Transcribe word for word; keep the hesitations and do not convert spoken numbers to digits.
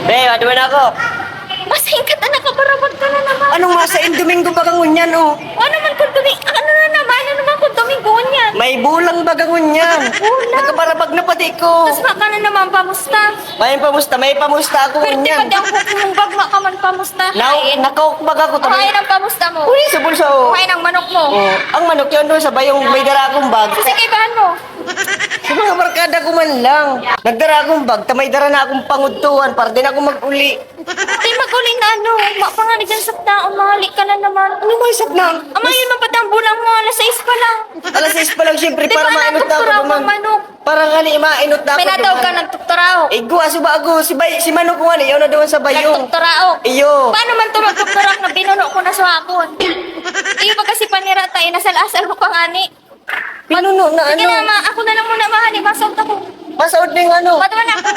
Be, maduma na ako. Masain ka ta, nakabarabag ka na naman. Anong masain? Domingo baga ngunyan, oh. Ano man kung Domingo? Ano na naman? Ano man kung Domingo ngunyan? May bulang baga ngunyan. Bulang? Nakabarabag na pati ko. Tas baka na naman, pamusta? May pamusta, may pamusta ako Pwerte ngunyan. Pati ang buko mong bagma ka man, pamusta? Nau-, Hain. Nakaukbag ako, Ay, tabay. Ang pamusta mo? Uy, sa bulsa, oh. Hain ang manok mo. Oh, ang manok yun doon sa bayong may dara akong bag. Kasi kaibahan mo. Sa mga barkada ko man lang. Nagdara akong bag, ta may dara na akong pangudtuhan para din ako mag-uli. Di mag-uli na ano, ma pa nga na dyan sa taon, mahali ka na naman. Ano ba yung sakna? Ama, yun man pati ang bulang mo, alas sais pa lang. Alas sais pa lang, siyempre, Di para ba mainot na ako natuktura naman. Ang manok? Para nga ni mainot na ako May natawag naman. Ka nagtukturaok. Eh, guwa, suba ako. Si, bay, si manok ko nga ni, yun na doon sa bayong. Nagtukturaok. Iyo. Paano man to nagtukturaok na binuno ko na sa hapon? Iyo ba kasi panira tayo, nasal-asal ko pa nga ni. Pinuno na Sige ano? Na, ma, ako na lang muna, mahali, masaot ako. Masaot na yung ano? Patuwa na ako.